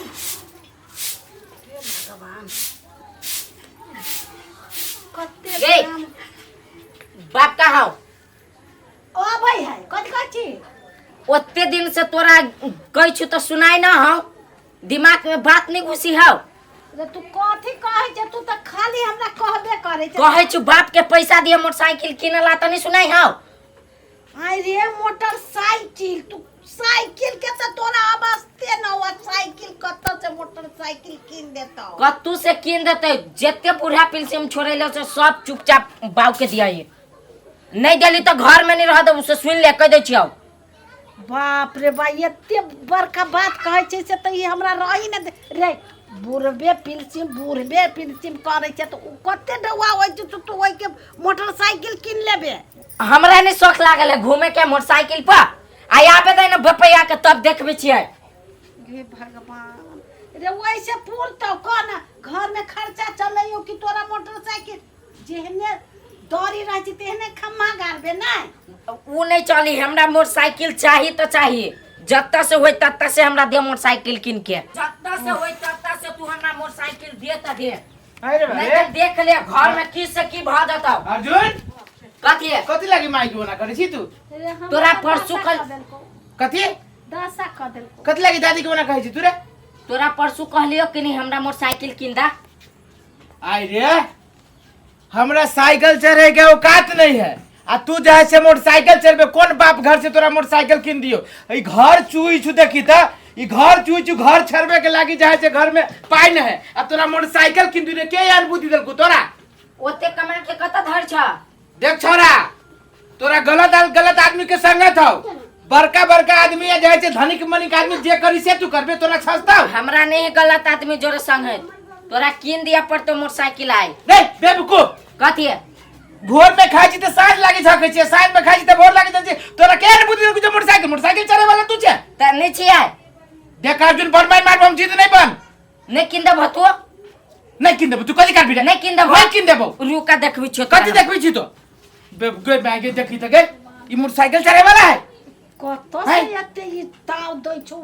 हे भगवान, कते गे। काम। बाप का हौ? अबै है। कथी कहै छी? ओते दिन से तोरा कहै छु तऽ सुनाइ न हौ, दिमाग में बात नहीं घुसी हौ। रे, तू कथी कहै छै? तू तऽ खाली हमरा कहबे करै छै। कहै छु बाप के पैसा दिए मोटरसाइकिल किनला तऽ नहीं सुनाइ हौ। आइ रे, मोटरसाइकिल, तू साइकिल के तऽ तोरा अवस्थे न हुआ, साइकिल कतऽ से मोटरसाइकिल कीन देतौ? कत्तू से कीन देते। जते बूढ़ा पिलसिम छोड़ेले से सब चुपचाप बाऊ के दिया। नहीं देली तो घर में नहीं रह दे, उसे सुन ले, कह दे छियौ। बाप रे बा, एते बड़का बात कहै छै से तऽ ई हमरा रही ने दे। रे, बुढ़बे पिलसिम बुढ़बे पिलसिम करै छै तऽ ओ कते डौआ होइ छै? तू तू ओहिके मोटरसाइकिल कीन लेबे? हमरा नहीं शौक लागल है घूमे के मोटरसाइकिल पर। आ आबे दे ना बपैया के, तब देखबे छियै। हे भगवान रे, वैसे पुरतौ कह ना? घर में खर्चा चलैयो कि तोरा मोटरसाइकिल? जेहने दौरी रहै छै तेहने खम्मा गाड़बे नहि। उ नहीं चली, हमरा मोटरसाइकिल चाही तो चाही। जत्ता से होई तत्ता से हमरा दे मोटरसाइकिल कीन के। जत्ता से होई तत्ता से तू हमरा मोटरसाइकिल दे त दे। अरे नहीं रे तो देख ले, घर में की से की भ जतौ। अर्जुन। कथी है? कथी लागी माइक मना करै छी तू? तोरा परसू कल- कथी? दशा कऽ देलको। कथी लागी दादी के मना कहै छी तू रे? तोरा परसू कहलियो कि नहीं, हमरा मोटरसाइकिल कीन दा? आइ रे, हमरा साइकिल चढ़े के औकात नहीं है आ तू जाए से मोटरसाइकिल चलबे? कौन बाप घर से तोरा मोटरसाइकिल किन दियो? ई घर चुई छु, देखी त, ई घर चुई छु, घर छरबे के लागी जाए से घर में पाई न है आ तोरा मोटरसाइकिल किन दियो रे? के यार बुद्धि देलको तोरा? ओते कमा के कत धर छ? देख छोरा, तोरा गलत गलत आदमी के संगत हौ। बड़का बड़का आदमी आ जाए छै, धनिक मनिक आदमी जे करी से तू करबे? तोरा छसतौ? हमरा नहीं गलत आदमी जोरे संग है। तोरा कीन दिया पर तो मोटरसाइकिल आए। नहीं बेवकूफ। कथी है? भोर में खाई छी त साँझ लागी झकै छी, साँझ में खाई छी त भोर लागी जाइ छी। तोरा के ने बुद्धि देलकौ जे मोटरसाइकिल मोटरसाइकिल चले वाला तू छे? त नहीं छियै। देख अर्जुन, बड़ मार मारबो, हम जीत नहीं बन। नहीं कीन देबो तू? नहीं किन देबो। तू कथी करबी रे? नहीं किन देबो। नहीं किन देबो। रुका, देखबी छो। कथी देखबी छी तो? गे माय गे, देखी त गे, ई मोटरसाइकिल चले वाला है। कतऽ से है? एते ई ताव दै छौ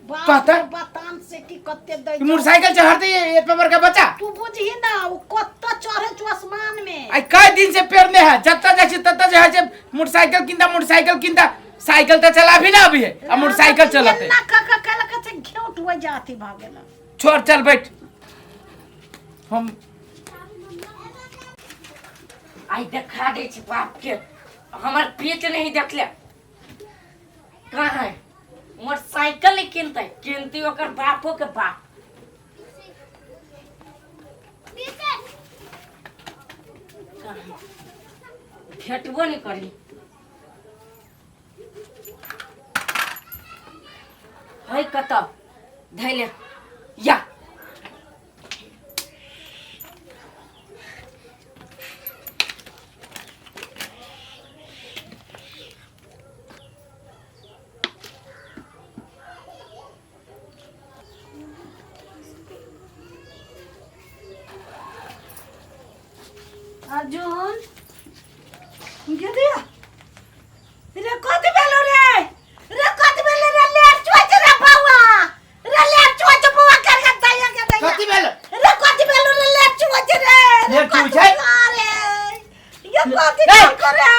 बाप? कहतै? रे, बतान से की कते दै ई छौ। मोटरसाइकिल चढ़ते एतना बड़का बच्चा। तू बुझही ना, ओ कतऽ चढ़ै छौ आसमान में। आई कई दिन से पेरने है, जत्ता जाइ छी तत्ता जे है मोटरसाइकिल किनता, मोटरसाइकिल किनता। साइकिल तो चला भी ना अभी है आ मोटरसाइकिल चलते। एना कऽ कऽ केलक से घेंट हो जाती भऽ गेल। छोड़, चल बैठ हम। आई देखा दै छी बाप के, हमर पेट नहीं देखले। कहाँ है मोटरसाइकिल? नहीं किनते, किनती ओकर बापो के बाप। कहाँ है? भेटबो नहीं करी है। कतऽ धैले या? अर्जुन गे दिया रे, कथी भेलो रे? रे, कथी भेलो रे? लेट चुआ छै रे बौआ, रे लेट चुआ छै बौआ, कर के दैया के दैया। कथी भेल? रे, कथी भेलो रे? लेट चुआ छै रे। लेट चुआ छै? अरे ये कथी ए! करे?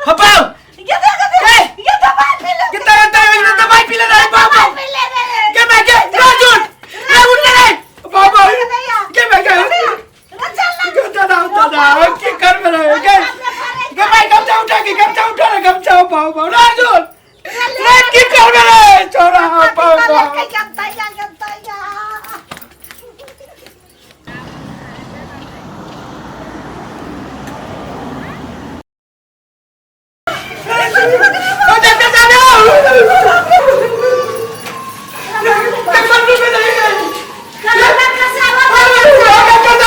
हपाउ। ये देख ए! ये दवाई पी ले। कितना रंता दवाई पी ले रे बाबा। दवाई पी ले रे। के मैं के अर्जुन रे, उठ रे बाबा। के मैं के रे चल ना। के दादा दादा, की कर रे? के के भाई, गमछा उठा के, गमछा उठा रे, गमछा। बाबा, अर्जुन रे, की कर रे छोरा? बाबा। के दैया के दैया। ओ डॉक्टर साहब, डॉक्टर में नहीं गए। डॉक्टर साहब। डॉक्टर साहब, ये डॉक्टर साहब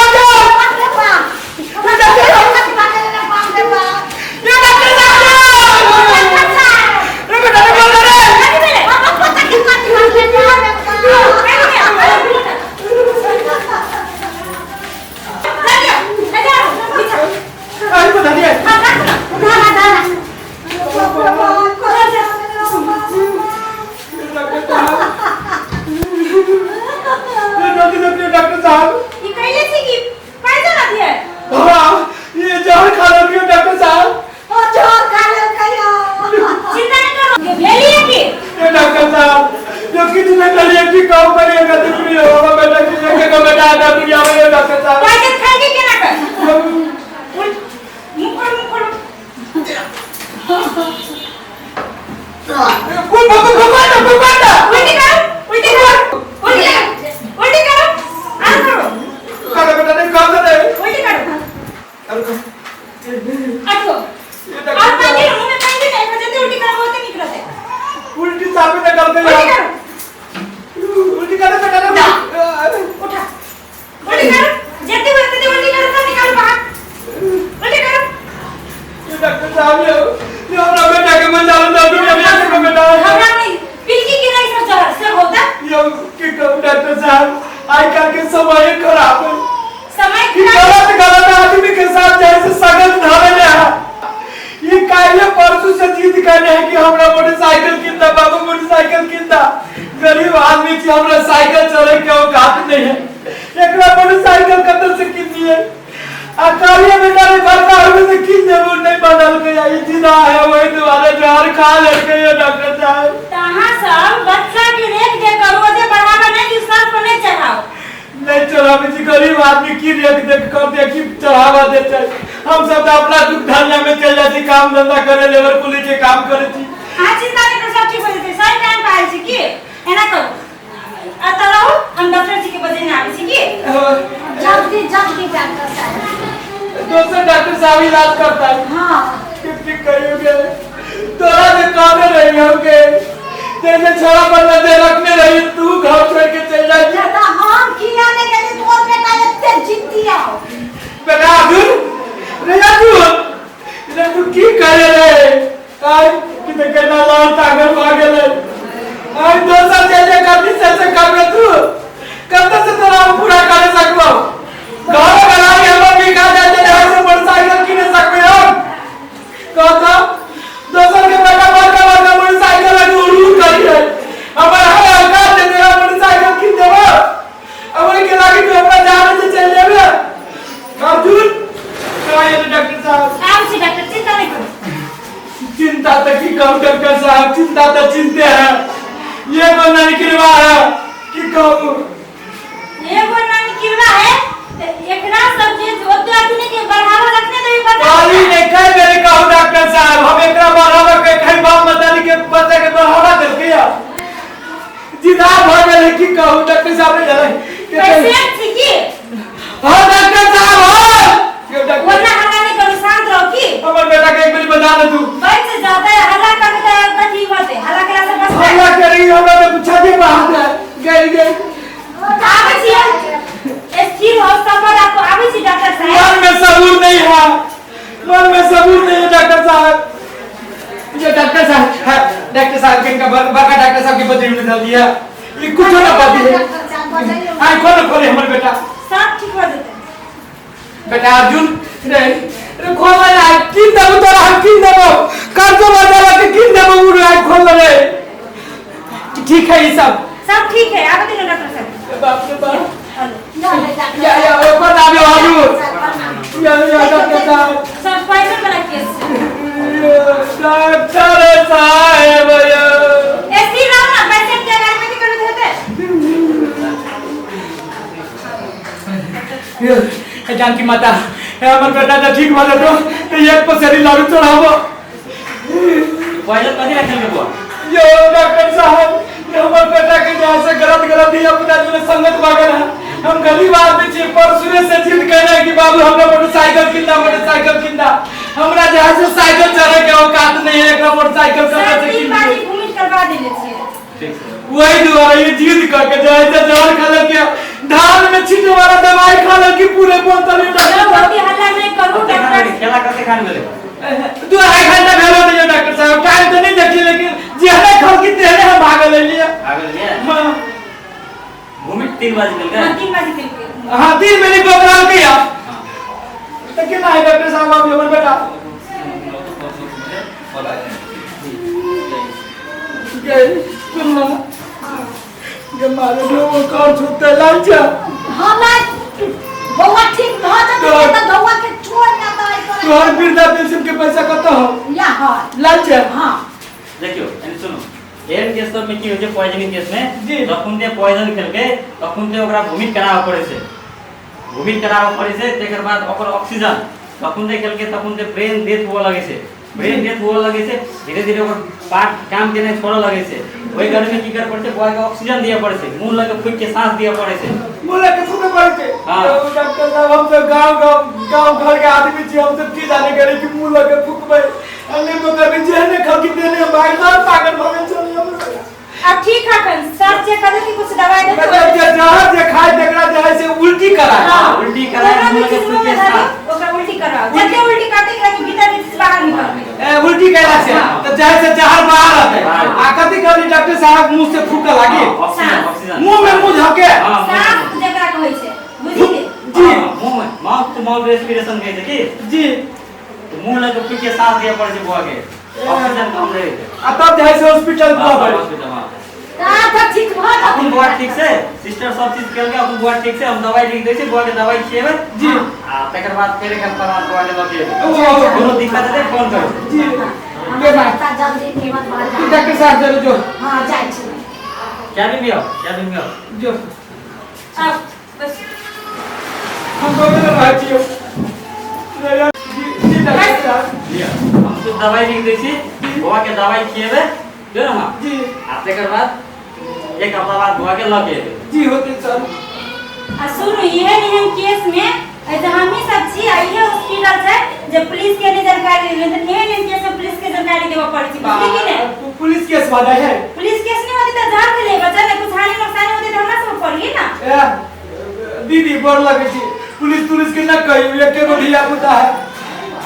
रे, बेटा रे, बोल रे। अरे बता दिया। डॉक्टर साहब। ई कैले छी कि पैसा ना दिए? हाँ, ये जहर खा लेलकै डॉक्टर साहब। ओ जहर खा लेलकै। चिंता नहीं करो, ये भेली है की? ये डॉक्टर साहब, जो किसी ने करिए कि काम करिएगा तो भी होगा बेटा की लेके को बेटा आता दुनिया में। ये डॉक्टर साहब, पैसा खाई के केना कर मुंह खोलो, मुंह खोलो। कोई भगवान भगवान ना भगवान ना। उल्टी करो, उल्टी करो, उल्टी करो, उल्टी करो, आर करो। करो बेटा, नहीं काम नहीं। उल्टी करो। अटको। ये और डॉक्टर पानी साहब, मुंह में पानी नहीं बजते, उल्टी करो होते निकलते। उल्टी साहब ने करते। उल्टी करो। उल्टी करो बेटा ना। उठा, उल्टी करो, जल्दी बोलते थे, उल्टी करो, सब निकालो बाहर, उल्टी करो। ये डॉक्टर साहब, ये हमरा बेटा के मजा ना दुनिया में के बेटा। हमरा नहीं पिलकी के नहीं, सब जहर सब होता। ये की कहूं डॉक्टर साहब, आजकल के समय खराब है। समय कि खराब। गलत गलत आदमी के साथ जैसे सगत धरले है। ये काहे परसों से जिद करने है कि हमरा मोटरसाइकिल किनदा बाबू, मोटरसाइकिल किनदा। गरीब आदमी छी, हमरा साइकिल चले के औकात नहीं है, एकरा मोटरसाइकिल कतौ से किन दिए? आ कालिए बेटा रे बड़का होबे से किन देबो, नहीं बनल के ई जिदा है, वही दुआरे जहर खा लेलकै। ये डॉक्टर साहब, तहाँ सब बच्चा के रेख दे करो, रोजे बढ़ावा नहीं कि सर पर नहीं चढ़ाओ। नहीं चढ़ावे छी। गरीब आदमी की रेख देख कर दे की चढ़ावा देते? हम सब तो अपना दुख धंधा में चल जाती, काम धंधा करे, लेबर कुली के काम करे छी। अहाँ चिंता नहीं करू, सब ठीक हो जेतै। सही टाइम पर आयल छी की? एना करू, एतऽ रहू, हम डॉक्टर जी के बजेने आबै छी की। जल्दी जल्दी डॉक्टर साहब। दोसर डॉक्टर साहब इलाज करता है। हाँ। कितनी कहियो तोरा से कहने रही हम के जैसे छोड़ा पर नजर रखने रही, तू घर छोड़ के चल जा। दादा, हम किया नहीं गेली, तोर बेटा एते जिद्दी आओ। बेटा अर्जुन रे, अर्जुन रे, तू की करे रे? आई कि ते केना लाल तागर भ गेलै। आई दोसर जे जे करती से से करबे तू, कत से तोरा हम पूरा करे सकबो? घर बनाई हमर बिका जाते रहे से मोटरसाइकिल किने सकबे हम? कहता दोसर के बेटा बड़का बड़का मोटरसाइकिल लगे उड़ उड़ करी है, हमर है औकात दे तेरा मोटरसाइकिल किन देबो? अब ओइ के लागी तू हमरा जाने से चल जेबे? अर्जुन कहाँ है डॉक्टर साहब? आबै छी डॉक्टर, चिंता नहीं करू। चिंता तो की कहूँ डॉक्टर साहब, चिंता तो चिंते है। ये बंदा निकलवा है की कहूँ। एगो नानी किरवा है ते एकरा सब चीज ओते आदमी के बढ़ावा रखने दे बता। काली ने कई बेर कहूँ डॉक्टर साहब, हम एकरा बढ़ावा के कई बाप मतारी के बच्चा के बढ़ावा देलकै या जिदा भ गेलै। की कहूँ डॉक्टर साहब ने जाने। पेशेंट छी की? हाँ डॉक्टर साहब, हाँ यो डॉक्टर। वरना हल्ला नहीं करू, शांत रहो की। हमर बेटा के एक बेर बता दे तू। बच जाता है, हल्ला करबे त कथी होते? हल्ला केला से बस। हल्ला करी हमरा तो पूछा दे बाहर है गई गई। आबै छी, स्थिर हो, सबर राखो, आबै छी डॉक्टर साहब। मन में सबूर नहीं है, मन में सबूर नहीं है डॉक्टर साहब। ये डॉक्टर साहब है, डॉक्टर साहब के इनका बड़का डॉक्टर साहब की बदली में डाल दिया, ये कुछ ना पाती है। डॉक्टर साहब बजाइए। आई खोल खोले हमर बेटा। सब ठीक हो जेतै। बेटा अर्जुन रे रे, खोल ना यार, किन देबो तोरा हम? किन देबो? कर्जो बाजार के किन देबो? उ रे खोल रे, ठीक है ये सब? सब ठीक है, आबै दिनो डॉक्टर साहब। बाप रे बाप। हेलो। ना ना डॉक्टर। या या ऊपर नाम अर्जुन, या या डॉक्टर साहब। सब पॉइजन वाला केस छै। डॉक्टर साहब यो। स्थिर रहो ना, पेशेंट के बारे में की करबे होते। हे जानकी माता, हे हमर बेटा तऽ ठीक भऽ जेतौ तऽ एक पसेरी लाडू चढ़ाबो। पॉइजन कथी रखल के बुआ? यो डॉक्टर साहब, ये हमर बेटा के जहाँ से गलत गलत ही अपना जो संगत भागल है। हम गरीब आदमी छी, परसुए से जिद कहने कि बाबू हमरा मोटरसाइकिल किनदा, मोटरसाइकिल किनदा। हमरा जहाँ से साइकिल चढ़े के औकात नहीं है, एकरा मोटरसाइकिल कहाँ सर से तीन किन बारी दिए? घूमिट करवा देले छियै। ठीक छै। वही दुआरे ये जिद करके जाए से जहर खा के धान में छींटे वाला दवाई खा ले कि पूरे बोतल में। डॉक्टर चलो साहब, ओते हल्ला नहीं करू कते खान डॉक्टर। भेलै? खेला कते खान भेलै? 2-2.5 घंटा भेलो नहीं डॉक्टर साहब, टाइम तो नहीं देखी, लेकिन जेहने खल की तेहने हम भागल लिए। भागल लिए? हाँ। घूमि 3 बजे गेल? हाँ, 3 बजे केलकै। हाँ, 3 मिनट बोतल के या तो केना है डॉक्टर साहब आप हमर बेटा? गए सुनना ये मारे जो वो कौन छूते लाल जा। हमरा बौआ ठीक भऽ जेतै तऽ बौआ के छोड़ ना दे तोहर वृद्धा पेंशन के पैसा कतऽ हो या है लाल छै हां देखियो एने सुनू एहन केस सब में की होइ छै पॉइजनिंग केस में जी। जखन ते पॉइजन खेलकै तखन ते ओकरा वोमिट कराबऽ पड़ै छै वोमिट कराबऽ पड़ै छै तकर बाद ओकर ऑक्सीजन जखन ते खेलकै तखन ते ब्रेन डेथ हुअ लगै छै ब्रेन डेथ हुअ लगै छै धीरे धीरे ओकर पार्ट काम केनाइ छोड़ऽ लगै छै ओहि घड़ी में की करऽ पड़ै छै बॉय के ऑक्सीजन दिअ पड़ै छै मुँह लग के फूकि के सांस दिअ पड़ै छै मुँह लग के फूके पड़ै छै हाँ। यौ डॉक्टर साहब हम सब गांव गांव गांव घर के आदमी छी हम सब की जाने करे कि मुँह लग के फूकबै अने तो कभी जेहने खकी देने भाग सब पागल भऽ गेल छलै हमर। अब ठीक है कन सर चेक कर कि कुछ दवाई दे मतलब जे जहर जे खाय तकरा जे है से उल्टी कराय हाँ, उल्टी कराय ओकरा मुँह भी लग के चीज फूकि में के धरू सांस ओकरा उल्टी कराओ जते उल्टी करते एकरा के भीतर के चीज बाहर निकलते ए, उल्टी कैला से हाँ। तो जे है से जहर बाहर आते बाहर। आ कथी कहली डॉक्टर साहब मुंह से फूके लागी हाँ, ऑक्सीजन ऑक्सीजन मुंह में मुंह झके हाँ, मुँह में। सांस जकरा कहै छै बुझली जी हाँ, मुँह में माउथ टू माउथ रेस्पिरेशन कहै छै की जी तो मुंह लग के फूकि के सांस दिअ पड़ै छै बौआ के ऑक्सीजन कम रहै छै आ तब जे है से हॉस्पिटल हाँ, पहुँचबै हॉस्पिटल हाँ। तऽ ठीक भऽ जेतै अपन बौआ ठीक छै सिस्टर सब चीज केलकै अपन बौआ ठीक छै हम दवाई लिख दै छी बौआ के दवाई खिएबै जी आ तकर बाद फेर एक हफ्ता बाद बौआ के लऽ के एबै ओ, कोनो दिक्कत हेतै फोन करबै जी हमरा बच्चा जल्दी निमन भऽ तू जाए डॉक्टर साहब जरूर जो हां जाइ छी कैबिन में आओ कैबिन में आओ जो अब बस हम बोले रहै छियौ जी जी डॉक्टर साहब लिअ हम कुछ दवाई लिख दै छी बौआ के दवाई खिएबै बुझलियै ने जी आ तकर बाद एक हफ्ता बाद बौआ के लऽ के एबै जी होते सर आ सुनू एहन एहन केस में ऐसे हमही सब छी आ इहे हॉस्पिटल छै जे पुलिस के नहि जानकारी देबै तऽ एहन एहन केस में पुलिस के जानकारी देबऽ पड़ै छै बुझली कि नहि पुलिस केस भऽ जाइ है पुलिस केस नहि होतै तऽ जान के ले बच्चा ने कुछ हानि नुकसान होतै तऽ हमरा सब पड़िए ना ए, दीदी बड़ लगे छी पुलिस तुलिस के न कहियो एके गो धिया पुता है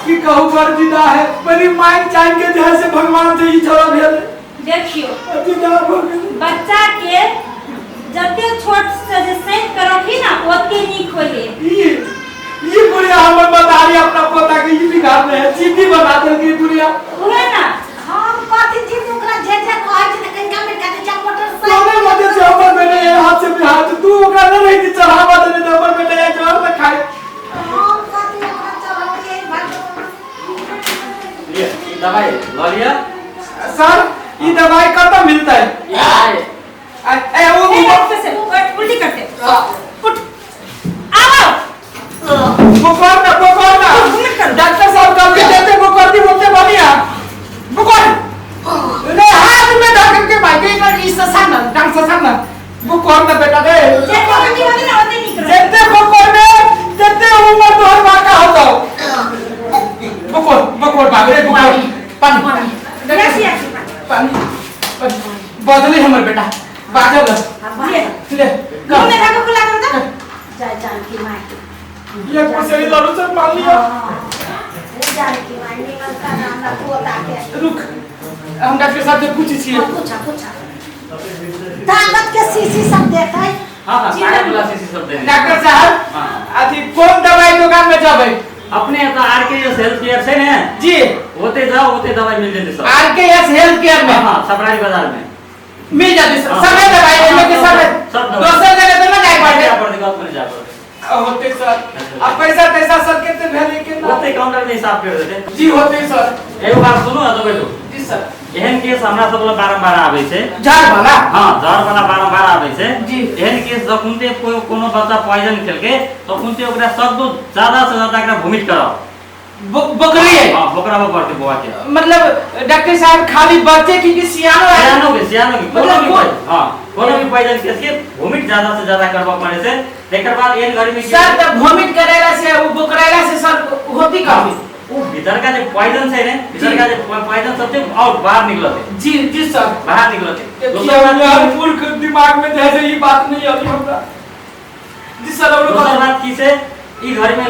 की कहू बड़ जिदा है बड़ी मांग चांग के जे है से भगवान से ई छोड़ा भेल देखियो जिदा भऽ गेल बच्चा के जते छोट से जे सैत के रखी ना ओते नीक होइ है ई ई बुढ़िया हमर मतारी अपना पोता के ई बिगाड़ रहे है चीटी बना देलकै ई बुढ़िया उहे ना हम कथी चीज ओकरा जे जे कहै छै तऽ कनिका मिनका जे छै तोरे मोटरसाइकिल वजह से हमर बेटे ये हाथ से बिहार से तू ओकरा न रही थी चढ़ावा देने तो हमर बेटे ये जहर न खाए हम कथी ओकरा चढ़लियै भगवान लिअ ई दवाई लऽ लिअ सर ई दवाई कतऽ मिलतै ई दवाई ए ओ ए, उठ से, उठ, उल्टी करते उठ आओ बुखार ना बुखार ना डॉक्टर साहब कल के देते बुखार दी बोलते बढ़िया बुखार रे हाथ में धर के भाई के इधर इस ससान ना डांग ससान ना बुखार ना बेटा रे जते उल्टी होती ना ओते नीक रहे जते बुखार में जते उम्र तोहर बाका होतो बुखार बुखार बाप रे बुखार पानी यस यस पानी बदले हमर बेटा बाजल ले ले मुंह में धागा खुला कर दो जय जानकी माय ये कुछ सही लालू सर मान लिया जय जानकी माय निमन का हमरा पोता के रुक हम डॉक्टर साहब से पूछै छियै पूछा पूछा ताकत के शीशी सब देतै हाँ हाँ सारा वाला शीशी सब देने डॉक्टर साहब हाँ। अथी कोन दवाई दुकान में जबै अपने एतऽ आर के एस हेल्थ केयर छै ने जी ओते जाओ ओते दवाई मिल जेतै सब आर के एस हेल्थ केयर में हाँ हाँ सबराज बाजार में मिल जाते हाँ। सब दवाई ओमे के सब सब दवाई। दोसर जगह तो ना जाए पड़े जा पड़तै गप नहि जा पड़तै होते सर आ पैसा तैसा सर केते भेलै के ना ओते काउंटर में हिसाब कर देतै जी होते सर एगो बात सुनू आ दबाई दू जी सर एहन केस हमरा सब लग बारम्बार आबै छै झाड़ वाला हाँ जहर वाला बारम्बार आबै छै जी। एहन केस जखुनते कोई कोनो बच्चा पॉइजन खेलकै तखुनते ओकरा सब ज्यादा से ज्यादा एकरा वोमिट कराओ बकरी है हाँ बोकराबऽ पड़तै बौआ के मतलब डॉक्टर साहब खाली बच्चे की कि सियानो है सियानो के सियानो के कोनो मतलब भी हाँ कोनो भी पॉइजन केस के वोमिट ज्यादा से ज्यादा करबऽ पड़ै छै तकर बाद एहन घड़ी में की सर तब वोमिट करेला से वो बोकरेला से सर होती कभी ओ भीतरका जे पॉइजन छै ने भीतरका जे पॉइजन सब छै आउट बाहर निकलतै जी जी सर बाहर निकलतै देखिए दोसर बात यार मूर्ख दिमाग में जैसे ये बात नहीं आती हमरा जी सर और दोसर बात की छै ई घर में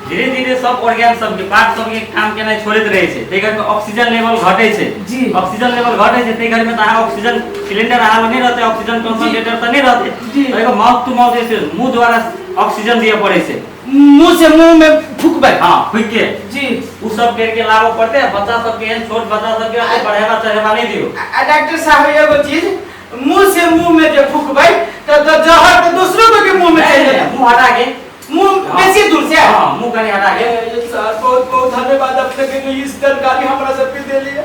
धीरे धीरे सब ऑर्गेन सबके पार्ट सबके काम केनाइ छोड़ैत रहै छै ताहि घर में ऑक्सीजन लेवल घटै छै जी। ऑक्सीजन लेवल घटै छै ताहि घर में तऽ अहाँ ऑक्सीजन सिलेंडर अहाँ लग नहि रहतै ऑक्सीजन कंसंट्रेटर तऽ नहि रहतै जी। तऽ एगो माउथ टू माउथ जे छै मुँह द्वारा ऑक्सीजन दिअ पड़ै छै मुंह से मुंह में फूकबै हाँ फूकि के जी ओ सब करके लाबऽ पड़तै आ बच्चा सबके एहन छोट बच्चा सबके ओते बढ़ेबा चढ़ेबा नहि दियौ आ डॉक्टर साहब एगो चीज मुंह से मुंह में जे फूकबै तो जहर तो दूसरों के मुंह में चलि जेतै। मुंह हटा के। मुंह बेसी दूर से। हाँ, मुंह कनी हटा के। ए, सर बहुत बहुत धन्यवाद अपने के लिए, इस जानकारी हमरा सबके देलिए।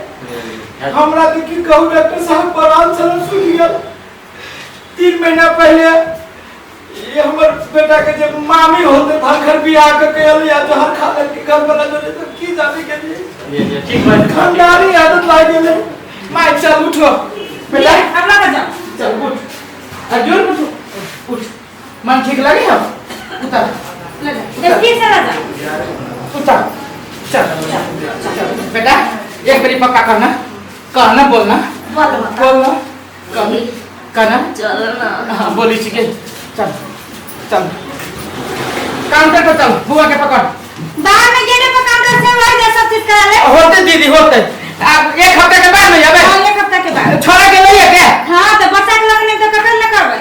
हमरा तो की कहू डॉक्टर साहब, प्राण छल सुखि गेल। 3 महीना पहले ये हमर बेटा के जे मामी होते भर बियाह के कयल या जहर खा ले के घर वाला जो तो की जाने के लिए। जी, जी, ठीक बात। खानदानी आदत लाग गेलै। माय चल उठो बेटा, अब लगा जाओ। चल उठ अर्जुन, उठ उठ, मन ठीक लगे हो? उतर। स्थिर से लगा जाओ। उतर, चल चल बेटा, एक बारी पक्का कहना, कहना, बोलना। बोल। बोलना, कहना, कहना। चल ना। हाँ बोली छी के चल चल काउंटर पर चल, बुआ के पकड़। बाहर में गेटे पर काउंटर से वही जा सब चीज करा ले। होते दीदी होते, अब एक हफ्ते के बाद में जाबे। हाँ, एक हफ्ता के बाद। छोड़ा के लइए के? हाँ तो बच्चा के लगने तो कखन न करबै।